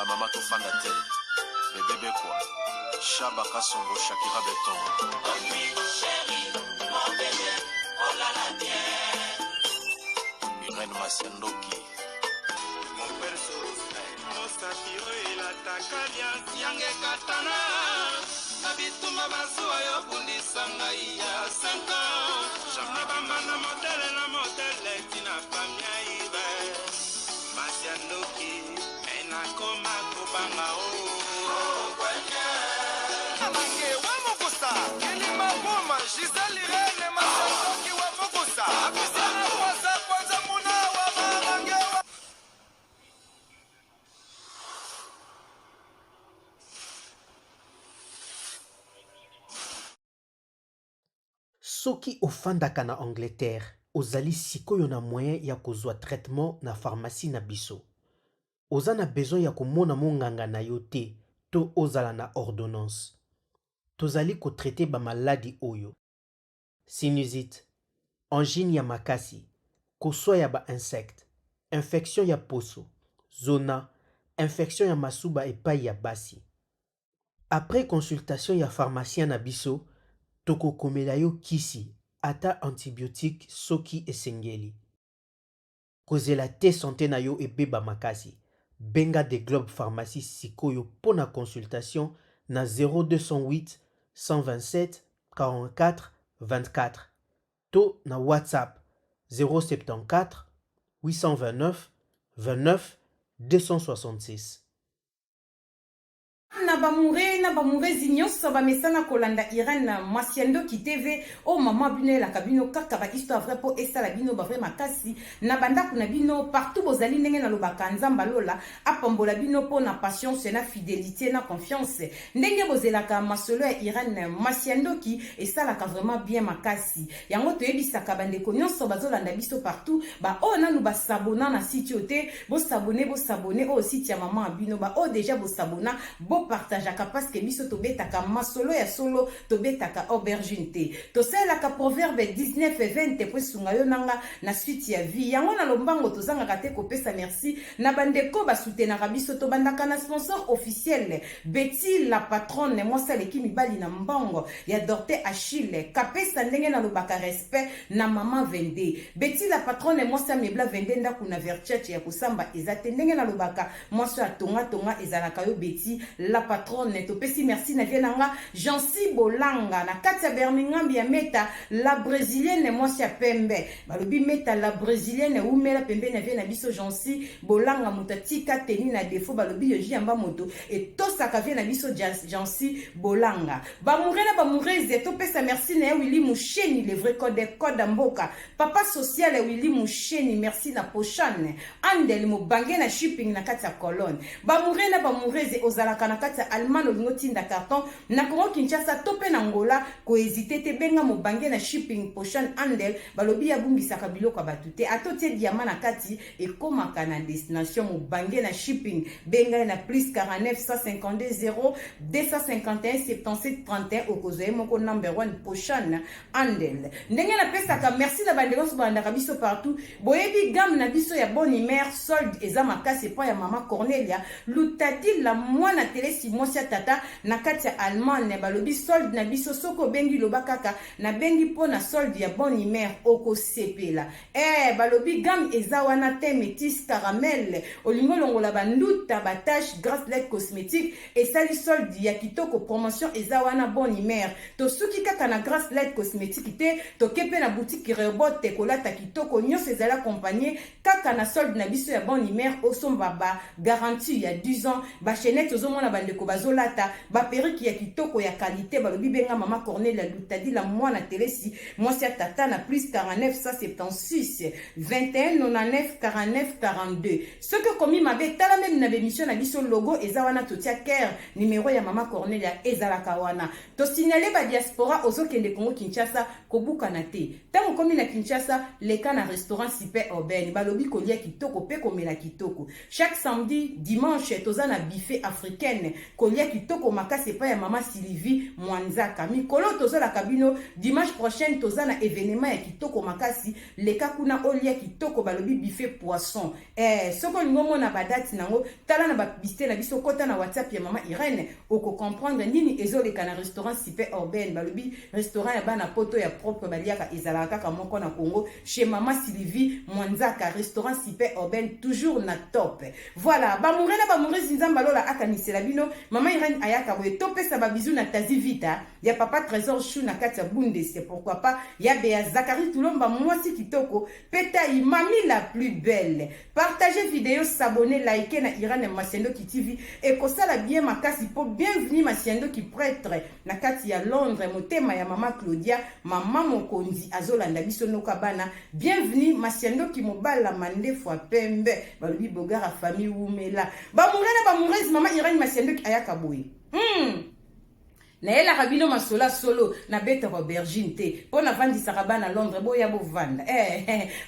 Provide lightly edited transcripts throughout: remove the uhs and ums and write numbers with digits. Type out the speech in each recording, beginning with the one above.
Ba mama tofanda te. Bebe Bekwa, Shaba Kasongo, Shakira Beton. Irène Masiandoki. Mosapi oyo elataka liasi yange ekatana na bitumba bazuwa yo bundisa ngai ya 5 ans na bambanda modele na modele tina famia ibe masi ya ndoki me nakoma kobanga o Mange wa mokusa kilima buma Gisèle Irene Masandoki wa mokusa Apisana kwanza kwanza muna wa mamange wa Soki ofandaka na Angleterre, ozali sikoyo na moyen ya kozua traitement na pharmacie na biso. Oza na besoin ya komona monganga na yo te to ozala na ordonnance. Tozali ko traiter ba maladi oyo, sinusite, angine ya makasi, koswa ya ba insectes, infection ya poso, zona, infection ya masuba epayi ya basi. Après consultation ya pharmacien na biso, toko komela yo kisi, ata antibiotique soki esengeli. Kozela te sante na yo ebeba makasi, benga The Globe Pharmacie sikoyo mpo na consultation na 0208 127 44 24 to na WhatsApp 074 829 29 266. Na ba mure na ba murezi nionso ba mesana kolanda Irène Masiandoki TV oyo maman bino ayelaka bino kaka ba histoire vrai po esala bino ba vrai makasi na ba ndaku na bino partout bozali ndenge na lobaka Nzambe ya lola apambola bino po na patience na fidelite na confiance ndenge bozelaka masolo ya Irène Masiandoki esalaka vraiment bien makasi Yango toyebisaka ba ndeko nionso bazolanda biso partout ba oyo nanu ba s'abonna na site oyo te bo s'abonner bo s'abonner oyo site ya maman ya bino ba oyo dejà bo s'abonna bo partageaka parce que biso tobetaka masolo ya solo tobetaka aubergine te tosalelaka proverbe 19 et 20 po esunga yo nanga na suite ya vie yango na lombango tozangaka te kopesa merci na ba ndeko ba soutenaka biso tobandaka na sponsor officiel Betty la patronne mwasi aleki mibali na mbongo ya Dorte Achille kapesa ndenge nalobaka respect na maman 22 Betty la patronne mwasi amebla 22 ndaku na Vertiace ya kosamba eza te ndenge nalobaka mwasi oyo atonga tonga ezalaka yo Betty la patronne topesi merci na vie na nga Jancy Bolanga na kati ya Birmingham ya Meta la brésilienne mwasi ya pembe balobi Meta la brésilienne wumela pembeni ya vie na biso Jancy Bolanga moto atika tenue na defaut balobi Yoji Yamba moto etosaka vie na biso Jancy Bolanga ba moure na ba moureze topesa merci na ye Willy Musheni le vrai code code ya mboka papa social ya Willy Musheni merci na Pochane Andel mobange na shipping na kati ya Cologne ba moure na ba moureze ozalaka na kati ya Allemagne olingi otinda carton na Congo Kinshasa to pe na Angola ko hesite te benga mobange na shipping Pochane Andel balobi ye abungisaka biloko ya bato te ata otie diamant na kati ekomaka na destination mobange na shipping benga ye na plus 49 152 0 251 77 31 okozwa ye moko number 1 poshan andel ndenge napesaka merci na bandeko nyonso balandaka biso partout boyebi gamme na biso ya bonne humeur solde eza makasi epai ya mama cornelia lutadila mwana telesi mwasi ya tata na kati ya allemagne balobi solde na biso soki obengi loba kaka nabengi mpo na solde ya bonne humeur okosepela Eh balobi gamme eza wana teint metis caramel olingi olongola ba nduta ba tache grace light cosmetique esali solde ya kitoko promotion eza wana bonne humeur tosuki kaka na grace light cosmetique te toke pe na boutique Rehoboth kolata kitoko nionso ezali accompagne kaka na solde na biso ya bonne humeur osomba ba garantie ya 10 ans ba chainette ozomona ba ndeko bazolata ba perruque ya kitoko ya qualite balobi benga mama Cornelia Lutadila mwana telesi Mwasi ya tata na plus 49 176 21 99 49 42. Soki okomi mabe tala meme na b'emission na biso logo eza wana totia cœur numero ya mama Cornelia ezalaka wana. To signaler ba diaspora ozo kende Congo Kinshasa kobukana te. Tango okomi na Kinshasa leka na restaurant Super Aubaine balobi kolia kitoko pe komela kitoko. Chaque samedi, dimanche toza na buffet africaine. Urbaine kolia kitoko makasi epai ya mama Sylvie Mwanzaka. Mikolo tozolaka bino, dimanche prochaine toza na événement ya kitoko makasi. Leka kuna olia kitoko, balobi buffet poisson. Soki olingi omona badate nango, tala na bapublicité na biso, kota na WhatsApp ya mama Irene, okocomprendre nini ezoleka na restaurant Super Urbaine. Balobi restaurant ya bana poto ya propre, baliaka ezalaka kaka moko na Congo, chez mama Sylvie Mwanzaka, restaurant Super Urbaine, toujours na top. Voilà, bamoureux na bamoureuse, Nzambe alola akanisela bino. Mama Irene ayaka boye, topesa babisous na Tazi Vita ya papa Trésor Chou na kati ya Bundes, pourquoi pas ya Bea Zakari Tulomba, mwasi kitoko petai, mami la plus belle. Partagez vidéo, s'abonner, liker na Irene Masiandoki TV, ekosala bien makasi. Po bienvenue Masiandoki prêtre na kati ya Londres, motema ya mama Claudia, mama mokonzi, azolanda biso noka bana. Bienvenue Masiandoki mobala mandefu ya pembe, balobi bogara famille wumela. Bamoureux na bamoureuse, mama Irene Masiandoki ayaka boye. Nayelaka bino masolo ya solo, nabetaka aubergine te mpo navandisaka bana Londres. Boya bovanda.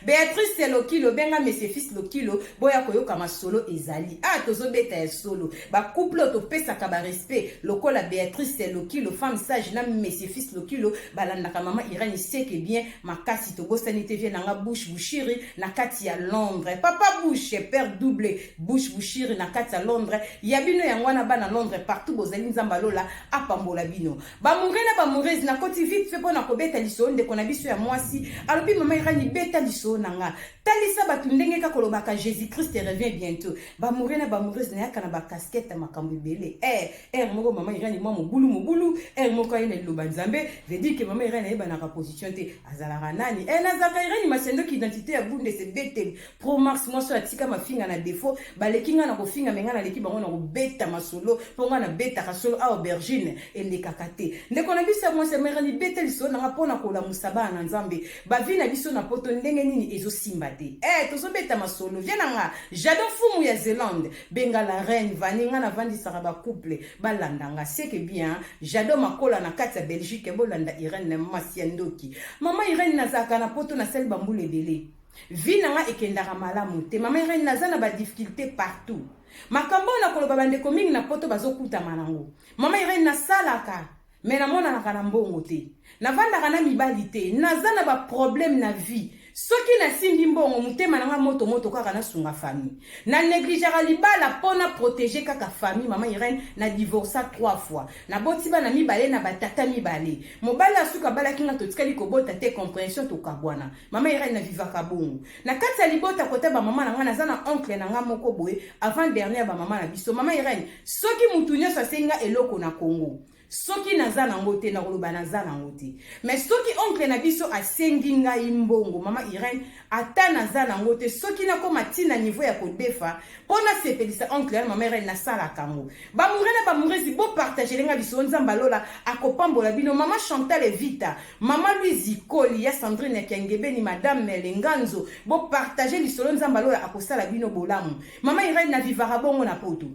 Béatrice Lokilo, benga monsieur Fils Lokilo, boya koyoka masolo ezali. Ah, tozobeta ya solo. Bacouple oyo topesaka barespect lokola Béatrice Lokilo, femme sage, na monsieur Fils Lokilo, balandaka mama Irene seke bien makasi. Tobosani te vie nanga Bush Bushiri na kati ya Londres, papa Bush, père double Bush Bushiri na kati ya Londres. Ya bino yango wana, bana Londres partout bozali, Nzambe alola apambola bino. Bamoureux na bamoureuse, nakoti vite fait mpona kobeta lisolo. Ndeko na biso ya mwasi alobi: "Mama Irani, beta lisolo na nga, talisa bato ndenge kaka olobaka Jésus Christ revient bientôt." Bamoureux na bamoureuse, nayaka na bacasquette ya makambo ebele. Heure moko mama Irani mwa mobulu mobulu, heure moko aye na liloba Nzambe. Veut dire que mama Irani ayebanaka position te, azalaka nani? Nazalaka Irani Masendoki, identité ya Bundes, ebeteli pro max. Mwasi oyo atika mafinga na défaut, baleki ngai na kofinga, me ngai naleki bango na kobeta masolo, mpo ngai nabetaka solo. Awa aubergine elekaka te. Ndeko na biso ya mwasi amerani, beta lisolo nanga mpona kolamusa bana na Nzambe. Bavie na biso na poto ndenge nini ezosimba te? Tozobeta masolo. Vie na nga Jadon Fumu ya Zelande, benga la reine Vani. Ngai navandisaka bacouple, balanda nga seke bien. Jadon Makola na kati ya Belgique, bolanda Irene Masi ya Ndoki. Mama Irene, nazalaka na poto, nasali bambula ebele, vie na nga ekendaka malamu te. Mama Irene, naza na badifficulté partout. Makambo oyo nakoloba, bandeko mingi na poto bazokutama nango. Mama Irene, nasalaka me namonanaka na mbongo te, navandaka na mibali te, naza na baproblème na vie. Soki nasimbi mbongo, motema na nga moto moto kaka nasunga famille, na négligeaka libala mpo na protéger kaka famille. Mama Irene, na divorça trois fois, naboti bana mibale na batata mibale. Mobali asuka abalaki nga, totikali kobota te, compréhension, tokabwana. Mama Irene, navivaka bongo na kati ya libota. Kota bamama na nga, naza na oncle na nga moko boye, avant dernière bamama na biso. Mama Irene, soki mutu nyonso asenga eloko na Congo, soki naza nango te, nakoloba naza nango te. Mais soki oncle na biso asengi ngai mbongo, mama Irene, ata naza nango te, soki nakóma ntina niveau ya kodefa mpo nasepelisa oncle wana, mama Irene, nasalaka yango. Bamoureux na bamoureuse, bopartagele nga biso, Nzambe alola akopambola bino. Mama Chantal Evita, mama Louise Ikoli ya Sandrine ya Kiangebeni, madame Lenganzo, bopartage lisolo, Nzambe alola akosala bino bolamu. Mama Irene, navivaka bongo na poto.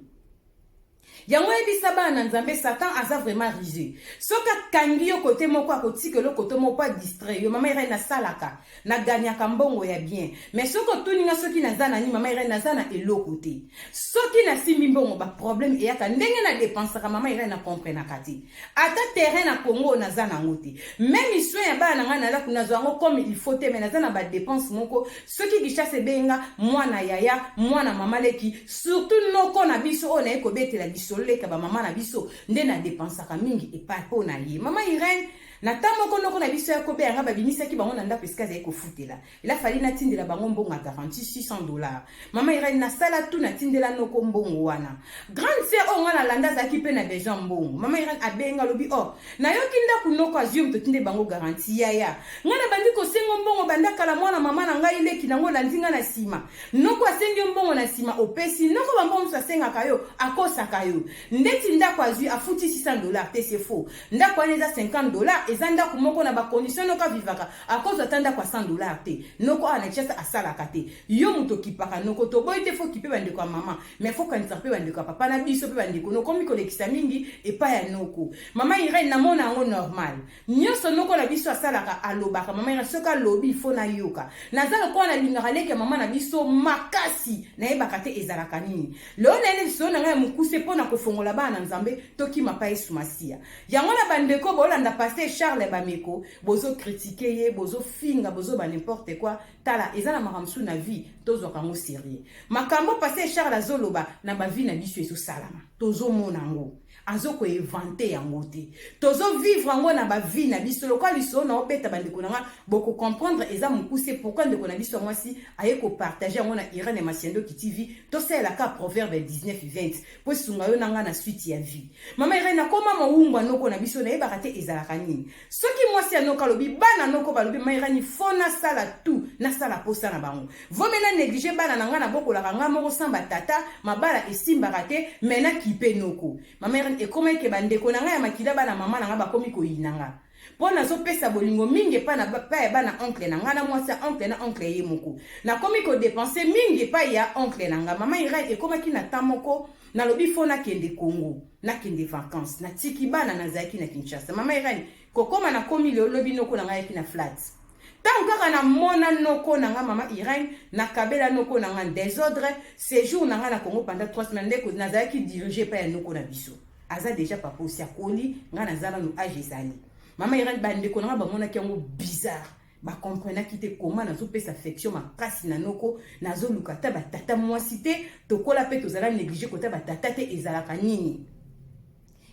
Yango oyebisa bana na Nzambe, Satan aza vraiment rusé. Soki akangi yo kote moko, akotikela kote moko po adistrait yo. Mama Irene, nasalaka, naganyaka mbongo ya bien, mais soki otuni nga soki naza na nini, mama Irene, naza na eloko te. Soki nasimbi mbongo, baproblème eyaka. Ndenge nadépensaka, mama Irene, nakomprenaka te. Ata terrain na Congo naza nango te. Même soin ya bana na ngai naza nazwa yango comme il faut te, mais naza na badépense moko. Soki Kinshasa ebenga mwana yaya, mwana mama leki, surtout noko na biso oyo naye kobetela lisolo, leka bamama na biso, nde nadépensaka mingi epai mpo na ye. Mama Irene, na ntan moko noko na biso ya kobe yanga, babimisaki bango na ndako esika azali kofutela. Il a fallu natindela bango mbongo ya garantie, 600 $. Mama Irene, nasala tu, natindela noko mbongo wana. Grande sœur oyo nga nalanda azalaki mpe na besoin mbongo. Mama Irene, abenga, alobi: "Oh, nayoki ndako noko azwi, moto tinde bango garantie." Yaya, nga nabandi kosenga mbongo banda kala. Mwana mama na ngai leki nango olandi nga na nsima. Noko asengi yo mbongo na nsima, opesi noko bambongo mosusu asengaka yo, akosaka yo. Ndeti ndako azwi, afuti 600 $ te, c'est faux. Ndako wana eza 50 $. Eza ndako moko na bacondition noko avivaka, akozwa ata ndako ya 100 $ te. Noko awa na Kinshasa asalaka te. Yo moto okipaka noko, toboyi te, faut kipe bandeko ya mama, mais faut kanisaka mpe bandeko ya papa na biso mpe bandeko. Nokomi kolekisa mingi epai ya noko. Mama Irene, namona yango normal nyonso noko na biso asalaka, alobaka. Mama Irene, soki alobi, faut nayoka. Naza lokola nalingaka leki ya mama na biso makasi, nayebaka te ezalaka nini. Lelo nayeli lisolo na ngai ya mokuse mpo na kofongola bana na Nzambe, tokima pa Yesu Masiya. Yango na bandeko bolanda pasteur Charles Bameko, bozocritiquer ye, bozofinga, bozoba n'importe quoi. Tala, eza na makambo mosusu na vie, tozwaka yango sérieux. Makambo pasteur Charles azoloba, na bavie na biso ezosalama, tozomona yango, azokoinventer yango te, tozovivre yango na bavie na biso. Lokola lisolo na obeta, bandeko na nga bokocomprendre, eza mokuse. Pourquoi ndeko na biso ya mwasi aye kopartager yango na Irene Masiandoki TV? Tosalelaka Proverbe 19 20 mpo esunga yo na nga na suite ya vie. Mama Irene, nakoma mowumbu noko na biso, nayebaka te ezalaka nini. Soki mwasi ya noko alobi, bana noko balobi, mama Irene, faut nasala tout, nasala posa na bango. Vome na néglige bana na ngai, nabokolaka ngai moko sans batata, mabala esimbaka te, mais nakipe noko. Mama Irene, ekoma eke bandeko na ngai ya makila, bana mama na ngai, bakomi koyina nga mpo nazopesa bolingo mingi epai na epai ya bana oncle na ngai, na mwasi ya oncle, na oncle ye moko. Nakomi kodépenser mingi epai ya oncle na ngai. Mama Irene, ekomaki na temps moko, nalobi faut nakende Congo, nakende vacance, natiki bana, nazalaki na Kinshasa. Mama Irene, kokóma nakomi lelo, lobi noko na ngai ayaki na flat. Ntango kaka namona noko na nga, mama Irene, nakabela noko na nga désordre. Séjour na nga na Congo pendant 3 semaines, ndeko nazalaki dirigé epai ya noko na biso. Aza déjà papa, osi akoli, ngai naza nano, age ezali. Mama Irene, bandeko na nga bamonaki yango bizarre, bakomprenaki te koma nazopesa affection makasi na noko, nazoluka ata batata mwasi te. Tokola mpe tozala négligé kota batata te, ezalaka nini?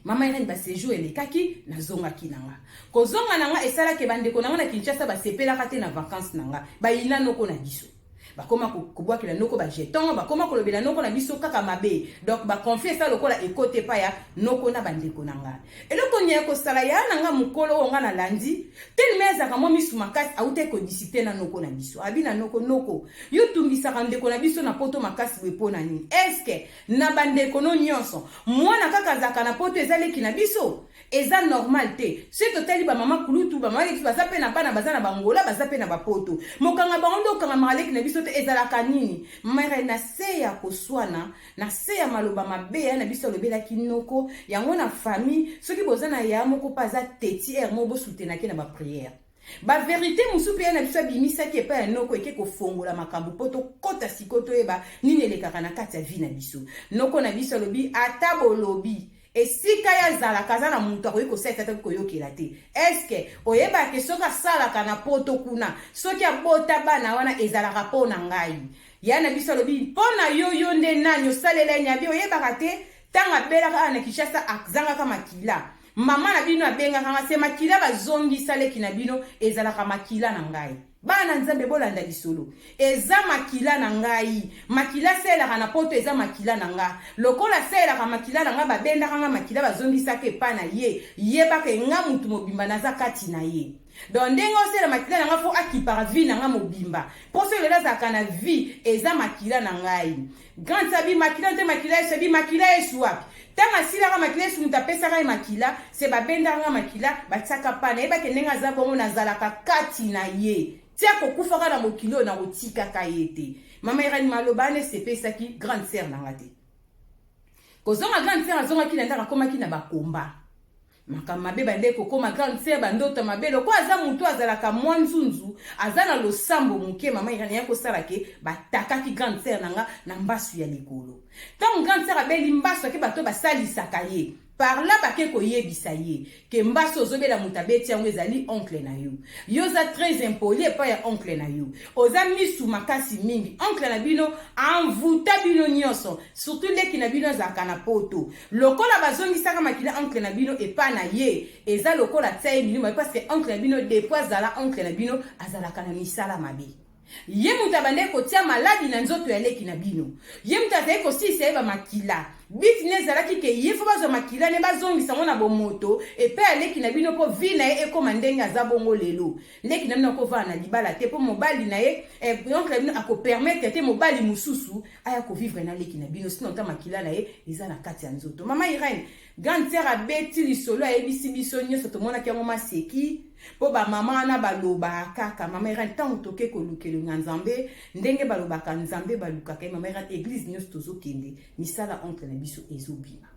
Mama Irene, baséjour elekaki, nazongaki na nga. Kozonga na nga esalaki bandeko na nga na Kinshasa basepelaka te na vacance na nga, bayina noko na biso, bakoma kobwakela noko bajeton, bakoma kolobela noko na biso kaka mabe. Donc baconflit esa lokola ekote epai ya noko na bandeko na nga. Eloko nini ya kosala ya na nga mokolo oyo nga nalandi telema, ezalaka mwa misu makasi, auta kodiscuter na noko na biso. Abi na noko: "Noko, yo tungisaka ndeko na biso na Poto makasi boye mpo na nini? Est-ce na bandeko no nyonso, mwana kaka azalaka na Poto eza leki na biso? Eza normal te. Soki totali bamama kulutu, bamama leki baza mpe na bana, baza na bangola, baza mpe na bapoto, mokanga bango nde okangamaka leki na biso te, ezalaka nini?" Mere na se ya koswana, na se ya maloba mabe ya na biso alobelaki noko yango na famille. Soki boza na ya moko mpe aza teti ere moko, bosoutenaki na baprière. Bavérité mosusu mpe ya na biso abimisaki epai ya noko, eke kofongola makambo mpo tokɔta sikoyo, toyeba nini elekaka na kati ya vie na biso. Noko na biso alobi: "Ata bolobi, esika ye azalaka, aza na moto akoki kosalisa te, koyokela te. Est-ce oyebake soki asalaka na Poto kuna, soki abota bana wana, ezalaka mpo na ngai?" Ya na biso alobi: "Mpo na yo, yo nde nani osalela ye?" Abi: "Oyebaka te, ntango abelaka awa na Kinshasa, azangaka makila, mama na bino abengaka nga se makila bazongisa leki na bino, ezalaka makila na ngai." Bana Nzambe, bolanda lisolo. Eza makila na ngai, makila asalelaka na Poto eza makila na nga. Lokola asalelaka makila na nga, babendaka nga makila, bazongisaka epai na ye. Yebaka nga mutu mobimba naza kati na ye. Donc ndenge osala makila na nga, faut akipaka vie na nga mobimba, mpo soki lelo azalaka na vie, eza makila na ngai." Grande abi: "Makila te, makila Yesu." Abi: "Makila Yesu wapi? Ntango asilaka makila Yesu, moto apesaka ye makila, se babendaka nga makila, batiaka pa. Nayebaki ndenge aza bongo, nazalaka kati na ye ti akokufaka na mokili oyo, nakotikaka ye te." Mama Irani, maloba wana esepesaki grande sœur na nga te. Kozonga, grande sœur azongaki na ndako, akomaki na bakomba, makambo mabe bande kokóma grande sœur, bandoto mabe. Lokola aza motu azalaka mwa nzunzu, aza na losambo moke, mama Irani, ya kosala ke batakaki grande sœur na nga na mbasu ya likolo. Ntango grande sœur abeli mbasu, ake bato basalisaka ye par là, bake koyebisa ye ke mbasu ozobela, moto abeti yango ezali oncle na yo. Yo oza très impoli epai ya oncle na yo, oza misu makasi mingi. Oncle na bino anvuta bino nyonso, surtout leki na bino azalaka na Poto. Lokola bazongisaka makila oncle na bino epai na ye, eza lokola tia ye milimo, parce que oncle na bino, depuis azala oncle na bino, azalaka na misala mabe. Ye moto abandaki kotia maladi na nzoto ya leki na bino, ye moto azali kosilisa ye bamakila. But ne ezalaki ke ye fo bazwa makila ne bazongisa ngo na bomoto epai ya leki na bino mpo vie na ye ekoma ndenge aza bongo lelo. Leki na bino akovanda na libala te mpo mobali na ye eh, oncle na bino akopermettre te mobali mosusu aya kovivre na leki na bino sinon ta makila na ye eza na kati ya nzoto. Mama Irène, grande sœur abeti lisolo ayebisi biso nyonso tomonaki yango maseki mpo bamama wana balobaka kaka. Mama Irène, ntango toke koluka elongi ya Nzambe, ndenge balobaka Nzambe balukaka ye. Mama Irène, eglise nyonso tozokende misala oncle na biso ezobima.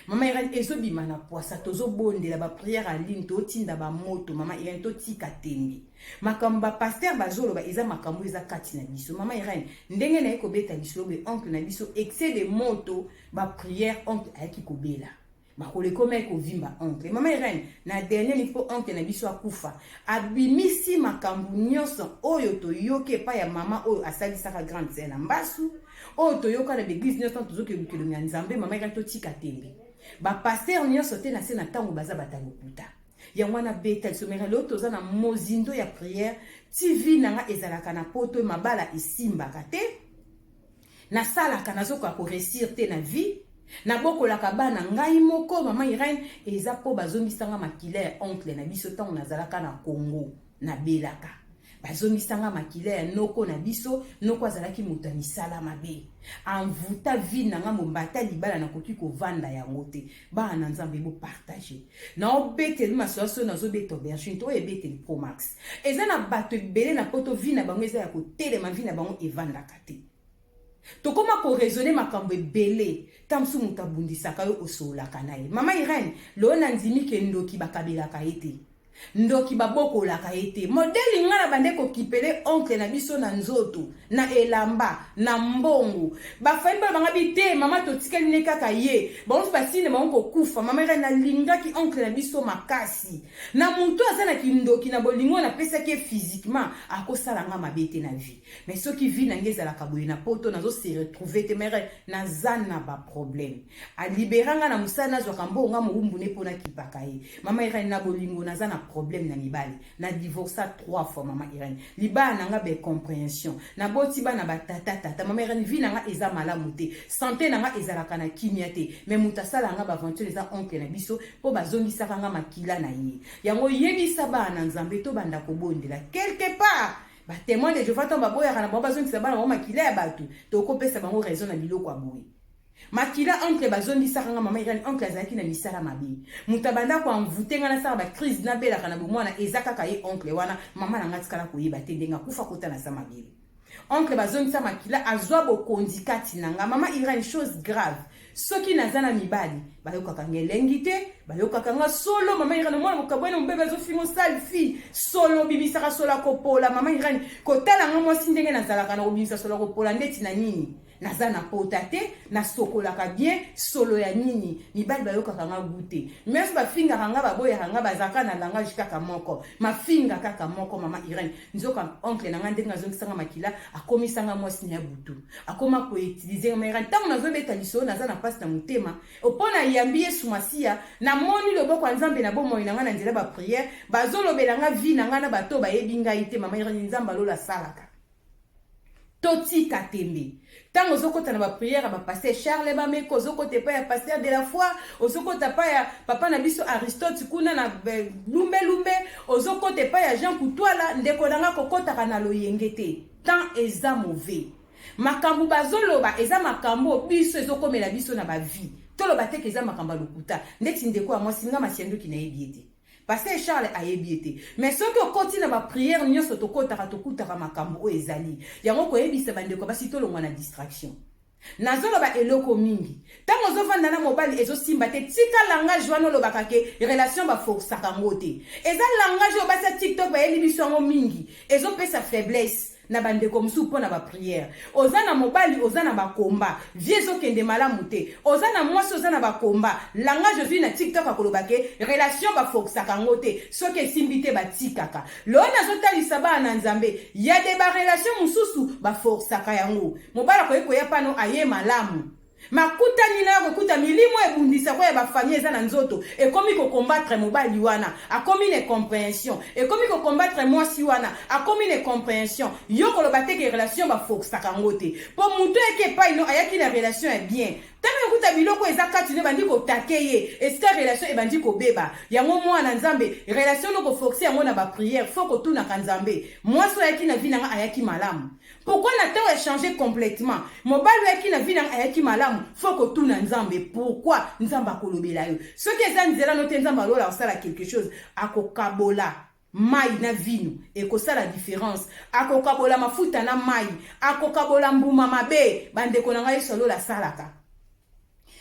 Mama Irène, ezobima na pwasa, tozobondela ba prière en ligne, totinda ba moto. Mama Irène, totika tembe. Makambo ba pasteur bazoloba eza makambo eza kati na biso. Mama Irène, ndenge na ye kobeta lisolo boye, oncle na biso excès de moto, ba prière oncle ayaki kobela. Makolo ekomaki kovimba oncle. Mama Irène, na dernier minute mpo oncle na biso akufa, abimisi makambo nyonso oyo toyoki epai ya mama oyo asalisaka grande sœur na mbasu, oyo toyoka na baeglise nyonso ntango tozoki elongi ya Nzambe. Mama Irène, totika tembe. Bapaster nyonso te na se na ntango baza bata lokuta. Yango wana beta liso mere lelo toza na mozindo ya prière. TV na nga ezalaka na poto, mabala esimbaka te. Nasalaka, nazokoka koresir te na vie. Nabokolaka bana ngai moko. Mama Irène, eza mpo bazongisanga makila ya oncle na biso ntango nazalaka na Congo. Nabelaka, bazongisanga makila ya noko na biso. Noko azalaki moto ya misala mabe, envuta vie na nga mombata libala nakoki kovanda yango te. Bana na Nzambe, bopartage. Naobeteli masolo soyo, nazobeta aubergine to oyo ebeteli Promax. Eza na bato ebele na poto, vie na bango eza ya kotelema, vie na bango evandaka te. Tokóma koraisonne makambo ebele. Ntango mosusu moto abundisaka yo, osololaka na ye. Mama Irène, lelo nandimi ke ndoki bakabelaka ye te, ndoki babokolaka ye te. Modeli nga na bande kokipele oncle na biso na nzoto, na elamba, na mbongo, bafami bana banga bi te. Mama, totikali ne kaka ye, bango mosusu basili na bango kokufa. Mama Irène, nalingaki oncle na biso makasi. Na moto aza na kindoki, na bolingo napesaki ye physiquement, akosala nga mabe te na vie. Mais soki vie na ngai ezalaka boye na poto, nazo se retrouver te mere, naza na baproblème. Alibera nga na mosala, nazwaka mbongo nga mowumbu ne mpo nakipaka ye. Mama Irène, na bolingo naza na problème na mibali, na divorça trois fois. Mama Irène, libala na nga baincompréhension, naboti bana batata tata. Mama Irène, vie na nga eza malamu te, santé na nga ezalaka na kimia te. Mais moto asala nga baaventure eza oncle na biso mpo bazongisaka nga makila na ye. Yango yebisa bana na Nzambe, tobanda kobondela. Quelque part batémoin de Jehova, ntango baboyaka na bango bazongisa bana bango makila ya bato, tokopesa bango raison na biloko ya boye. Makila oncle bazongisaka nga, mama Irène, oncle azalaki na misala mabe. Moto abanda koenvoûter nga, nasala bacrise, nabelaka na bomwana, eza kaka ye oncle wana. Mama na nga tikala koyeba te ndenge akufa kota na sa mabele. Oncle bazongisa makila, azwa bokonzi kati na nga. Mama Irène, chose grave, soki naza na mibali, bayokaka nga elengi te, bayokaka nga solo. Mama Irène, omwana mokabwana mobebe azofinga osale fille, solo obimisaka solo akopola. Mama Irène, kotala nga mwasi ndenge nazalaka na kobimisa solo akopola ndeti na nini, naza na pota te, nasokolaka bien, solo ya nini? Mibali bayokaka nga gu te. Nyonso bafingaka nga, baboyaka nga, bazalaka na langage kaka moko, mafinga kaka moko. Mama Irène, nzoka oncle na nga, ndenge azongisanga makila, akomisanga mwasi na ya butu, akoma koutiliser. Mama Irène, ntango nazobeta lisolo, naza na mpasi na motema mpo nayambi Yesu Masiya. Namoni loboko ya Nzambe na bomoi na ngai na nzela baprière. Bazolobela nga vie na ngai na bato bayebi ngai te. Mama Irène, Nzambe alola asalaka. Totika tembe. Ntango ozokɔta na baprière ya bapaster Charles Bameko, ozokɔta epai ya pasteur de la foi, ozokɔta epai ya papa na biso Aristote kuna na lumbelumbe, ozokɔta epai ya Jean Kutwala, ndeko na nga, kokɔtaka na loyenge te. Temps eza mauvais. Makambo bazoloba eza makambo biso ezokomela biso na bavie. Toloba teke eza makambo ya lokuta. Ndeti ndeko ya mwasi nga Masiandoki, nayebi ye te, pasteur Charles ayebi ye te, mais soki okoti na baprière nyonso tokɔtaka, tokutaka makambo oyo ezali yango. Koyebisa bandeko basi, tolongwa na distraction. Nazoloba eloko mingi. Ntango ozovanda na mobali, ezosimba te, tika langage wana olobaka ke relation baforsaka yango te. Eza langage oyo basi ya TikTok bayeli biso yango mingi, ezopesa faiblesse na bandeko mosusu mpo na baprière. Oza na mobali, oza na bakomba, vie ezokende malamu te. Oza na mwasi, oza na bakomba. Langage ozwi na TikTok akoloba ke relation baforsaka yango te, soki esimbi te batikaka. Lelo nazotalisa bana na Nzambe ya de barelation mosusu baforsaka yango. Mobali akoki koya pano aye malamu, makutani na yo, kokuta milimo ebundisako ya bafamille eza na nzoto, ekomi kocombattre mobali wana, akomi na compréhension, ekomi kocombattre mwasi wana, akomi na compréhension. Yo koloba te ke relation baforsaka yango te, mpo moto ayaki epai no, ayaki na relation ya bien. Ntango ekuta biloko eza kati no ebandi kotake ye, esika relation ebandi kobeba. Yango mwana Nzambe, relation no koforce yango na baprière, faut kotunaka Nzambe. Mwasi oyo ayaki na vie na nga ayaki malamu. Pourquoi na ntango echanger complètement? Mobali oyo ayaki na vie na nga ayaki malamu, faut kotuna Nzambe. Pourquoi Nzambe akolobela yo? Soki eza nzela no te, Nzambe alola kosala quelque chose, akokabola mai na vino, ekosala différence. Akokabola mafuta na mai, akokabola mbuma mabe. Bandeko na ngai, Yesu alola asalaka.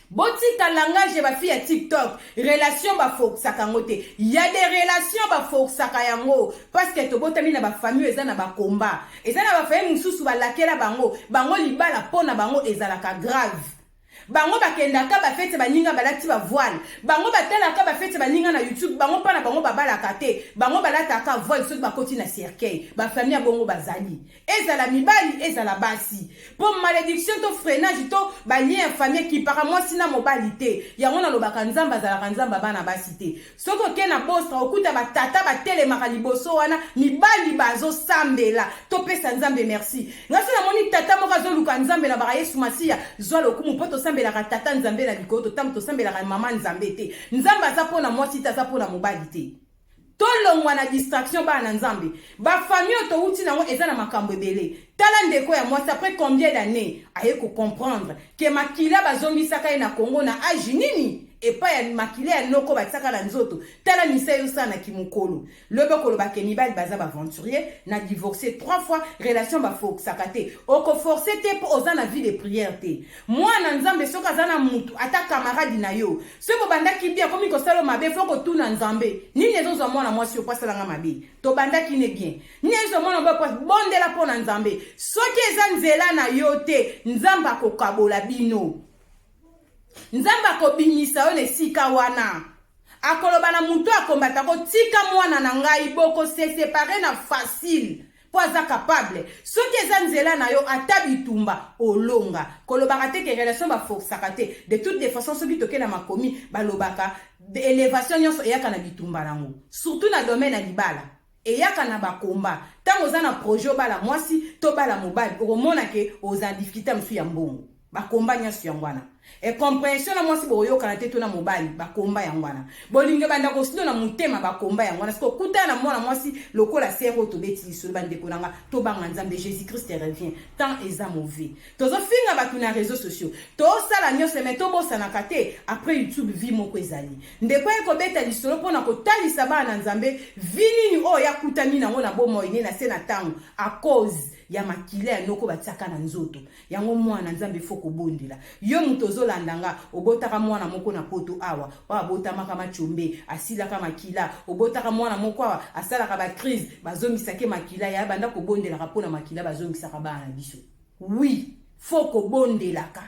Botika langage ya bafille ya TikTok. Relation baforçaka yango te. Ya des relations baforçaka yango parce que tobotami na bafamille, eza na bakomba, eza na bafamille mosusu balakela bango bango libala mpo na bango ezalaka grave. Bango bakendaka bafete, baninga balati bavoile, bango batalaka bafete baninga na YouTube. Bango mpa na bango babalaka te, bango balataka voile soki bakoti na cercueil. Bafamille ya bongo bazali, ezala mibali, ezala basi, mpo malédiction to freinage to balien ya famille ekipaka mwasi na mobali te. Yango nalobaka, Nzambe azalaka Nzambe ya bana basi te. Soki okei na Bostra, okuta batata batelemaka liboso wana, mibali bazosambela. Topesa Nzambe merci. Ngai so namoni tata moko azoluka Nzambe na baka, Yesu Masiya zwa lokumu, mpo tosambelaka Tata Nzambe na likolo, totambo tosambelaka mama Nzambe te. Nzambe aza mpo na mwasi te, aza mpo na mobali te. Tolongwa na distraction, bana na Nzambe. Bafamille oyo towuti nango eza na makambo ebele. Tala ndeko ya mwasi, après combien d'année aye kocomprendre ke makila bazongisaka ye na Congo na age nini, epai ya makila ya noko batiaka na nzoto. Tala misa ezosala na kimokolo. Lobi okoloba ke mibali baza baaventurier, na divorce trois fois. Relation baforçaka te, okoforce te mpo oza na vie de prière te. Mwana Nzambe, soki aza na mutu, ata camarade na yo, soki bobandaki bien, akomi kosala mabe, faut kotuna Nzambe: nini ezozwa mwana mwasi oyo po asalanga mabe? Tobandaki ne bien, nini ezozwa mwana mobali po? Bondela mpo na Nzambe. Soki eza nzela na yo te, Nzambe akokabola bino, Nzambe akobimisa yo na esika wana. Akoloba na motu akombata kotika mwana na ngai, bokose séparer na facile, mpo aza capable. Soki eza nzela na yo, ata bitumba olonga. Kolobaka te ke relation baforçaka te. De toutes les façons, soki toke na makomi, balobaka élévation nyonso eyaka na bitumba nango, surtout na domaine ya libala, eyaka na bakomba. Ntango oza na projet obala mwasi to bala mobali, okomona ke oza na difficulté mosusu ya mbongo, bakomba nyonso yango wana. Incompréhension na mwasi, bokoyokana te, to na mobali, bakomba yango wana. Bolingo ebanda kosino na motema, bakomba yango wana. Soki okutana na mwana mwasi lokola sere oyo tobeti lisolo, bandeko na nga, tobanga Nzambe. Jésus Christ revient, temps eza mauvais. Tozofinga bato na réseaux sociaux, tosala nyonso, mais tobosanaka te, après YouTube vie moko ezali. Ndeko ye kobeta lisolo mpona kotalisa bana na Nzambe vie nini oyo yakutani nango na bomoi ne na se na ntango à cause ya makila ya noko batiaka na nzoto. Yango mwana Nzambe, faut kobondela. Yo moto ozolanda nga, obotaka mwana moko na Poto awa oyo abotamaka machombe, asilaka makila, obotaka mwana moko awa asalaka bacrise, bazongisaki makila ya banda, kobondelaka mpona makila bazongisaka bana na biso. Oui, faut kobondelaka.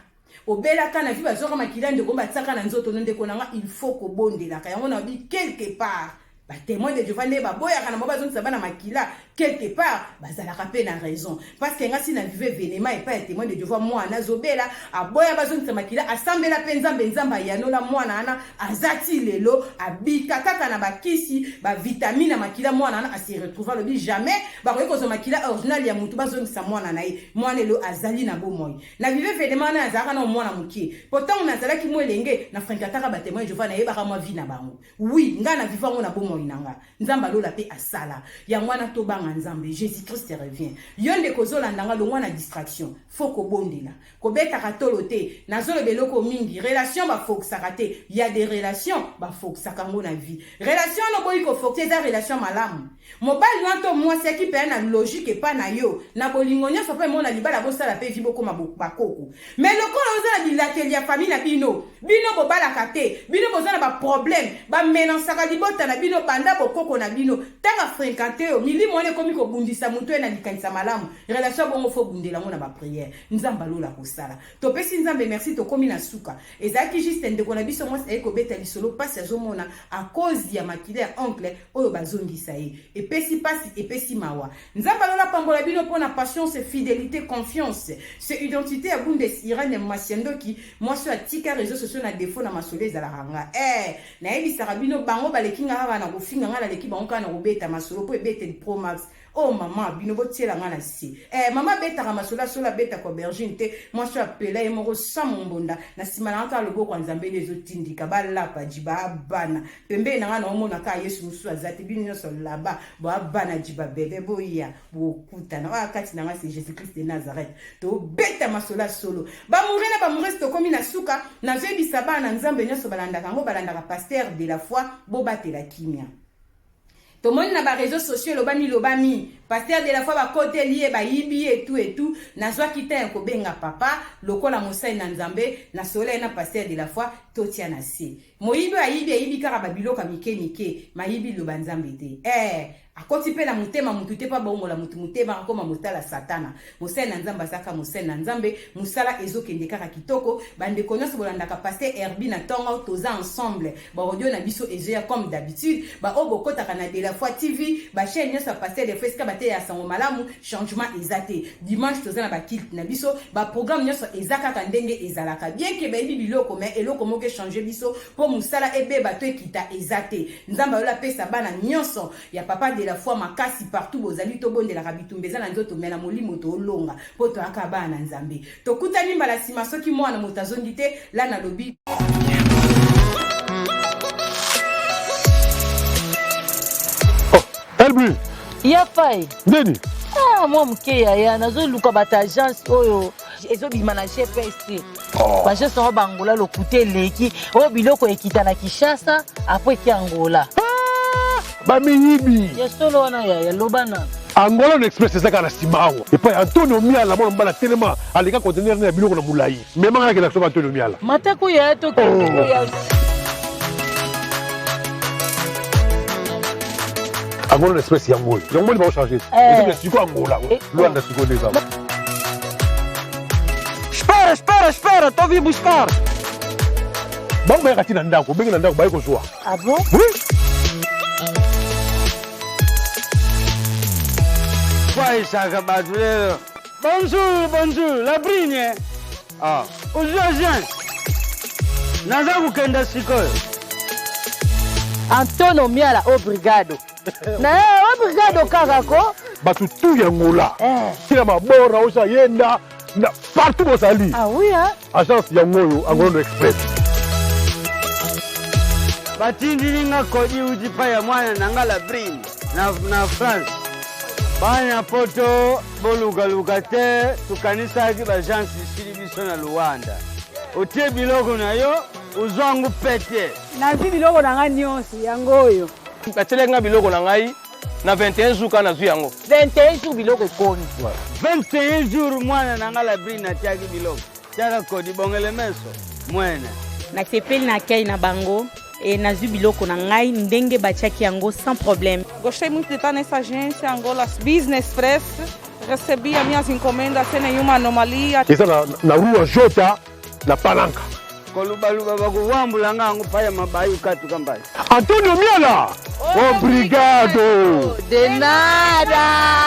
Obelaka na vie, bazwaka makila ndeko batiaka na nzoto no. Ndeko na nga, il faut kobondelaka yango. Na bi quelque part batémoin de Jehova nde baboyaka na bango bazongisa bana makila, quelque part bazalaka mpe na raison, parce que nga si na vivre événement epai ya témoin de Jehova. Mwana azobela, aboya bazongisa makila, asambela mpe Nzambe, Nzambe ayanola, mwana wana aza ti lelo abika kaka na bakisi, bavitamine ya makila. Mwana wana ase retrouve, alobi jamais bakoki kozwa makila original ya motu bazongisa mwana na ye. Mwana elo azali na bomoi. Na vivre événement wana, azalaka na mwana mokie, po ntango nazalaki mwa elenge, na fréquentaka batémoin Jehova, nayebaka mwa vie na bango. Oui, ngai na vivre yango na bomoi na nga. Nzambe alola mpe asala yango wana. Tobanga Nzambe, Jésus Christ revient. Yo ndeko ozolanda nga, longwa na distraction, faut kobondela, kobetaka tolo te. Nazoloba eloko mingi, relation baforçaka te. Ya des relations baforçaka yango na vie. Relation wana oboyi koforce, eza relation malamu. Mobali wana to mwasi yaki mpenza na logique epa na yo na bolingo nyonso, mpo emona libala, bosala mpe vie, bokóma bakoko. Mais lokola oza na bilakeli ya famille na bino, bino bobalaka te, bino boza na baproblème, bamenaçaka libota na bino banda bokoko na bino, ntango afréquente oyo, milimo wana ekomi kobundisa motu oyo na likanisa malamu. Relation bongo, faut bundela yango na baprière. Nzambe alola kosala. Topesi Nzambe merci. Tokómi na suka. Ezalaki juste ndeko na biso mwasi aye kobeta lisolo, mpasi azomona à cause ya makila ya oncle oyo bazongisa ye. Epesi mpasi, epesi mawa. Nzambe alola pambola bino mpona patience, fidélité, confiance. C'est identité ya Bundes Irene Masiandoki, mwasi oyo atika réseaux sociaux na défaut na masolo. Ezalaka nga nayebisaka bino, bango baleki nga kaka na kofinga, nga naleki bango kaka na kobeta masolo, mpo ebeteli pro max. Oh mama bino botiela nga na se. Eh mama abetaka masolo ya solo, abetaka aubergine te. Mwasi oyo apela ye moko sans mombonda na sima na nga kaka loboko ya Nzambe nde ezotindika balapa jiba abana pembeni na nga naomona kaka Yesu mosusu aza te bino nyonso laba bo abana jiba bebe boya bokutana oyo kati na nga c'est Jésus Christ de Nazareth. Tobeta masolo ya solo bamoure na bamourese tokomi na suka. Nazoyebisa bana na Nzambe nyonso balandaka yango, balandaka pasteur de la foi, bobatela kimia. Tomoni na ba reseaux sociaux elobami lobami pasteur de la foi bakoteli ye bayibi ye etu etu. Nazwaki temps ya kobenga papa lokola mosali na Nzambe, nasolola ye na pasteur de la foi totia na se. Moyibi oyo ayibi ayibi kaka ba biloko ya mike mike, mayibi liloba Nzambe te. Eh akoti pe na motema mutu te po abongola mutu motema akoma motala satana. Mosali na Nzambe aza kaka mosali na Nzambe, musala ezo kende kaka kitoko. Ba ndeko nionso bolandaka pasteur Herbi na tongo toza ensemble, ba audio na biso ezo ya comme d'habitude. Ba oyo bokotaka na de la foi TV, ba chaine nionso ya pasteur de la foi esika ba teya sango malamu, changement eza te. Dimanche toza na ba culte na biso, ba programme nionso eza kaka ndenge ezalaka. Bien que bayebi biloko mais eloko moko e changer biso po musala ebeba to ekita eza te. Nzambe ayola apesa bana nionso ya papa de la foi makasi partout bozali. Tobondelaka bitumba eza na nzoto mais na molimo tolonga po toyaka bana na Nzambe. Tokutani mbala sima soki mwana moto azongi te la nalobi. Oh, Elbri. Ya fai. Nini? Ah, mwa moke yaya, nazoluka bato agence oyo ezobima na GPS te. Oh. Ba agence yango ba Angola lokuta eleki. Oyo biloko ekita na Kinshasa, après eki Angola. Ah, ba miyibi. Ya solo wana yaya, loba na. Angola no Express eza kaka na nsima awa epai Antonio Miala mwana mobali atelema aleka conteneur na ya biloko na molai mema ngai nakenda kosomba Antonio Miala matako yaya tokende Oh. ya Angola no Express yango oyo yango moni baochange Eh. eza sikoyo Angola Eh. Luanda sikoyo nde eza Espera, espera, espera, tô vim buscar. Bango bayaka ti na ndako, obengi na ndako baye kozwa. Ah bon? Oui. Kwaisaka bato lelo. Bonjour, bonjour, la brine. Ah, ozwi agent. Naza kokenda sikoyo. Antonio Miala obrigado. Na ye obrigado kaka ko. Bato tu ya Angola. Eh. Tina mabora osa yenda na partout bozali. Ah oui hein. Agence yango oyo Angola no Express. Batindili nga kodi uti pa ya mwana na nga la brine na, na France. Bana poto bolukaluka te, tokanisaki baagence esili biso na Luanda. Otie biloko na yo, ozwango pete. Nazwi biloko na ngai nyonso yango oyo. Batielaki nga biloko na ngai na 21 jours kaka nazwi yango. 21 jours biloko ekomi. 21 jours mwana na nga la brine atiaki biloko. Tiaka kodi bongele meso mwene. Nasepeli na accueil na bango et nazwi biloko na ngai ndenge batiaki yango sans problème. Gostei muito de estar nessa agência Angola Business Express. Recebi as minhas encomendas sem nenhuma anomalia. Eza na, na rua Jota na Palanca. Kolubaluba bakuwambula nga yango paya mabayu katuka mbai. Antonio Miala, obrigado. De nada.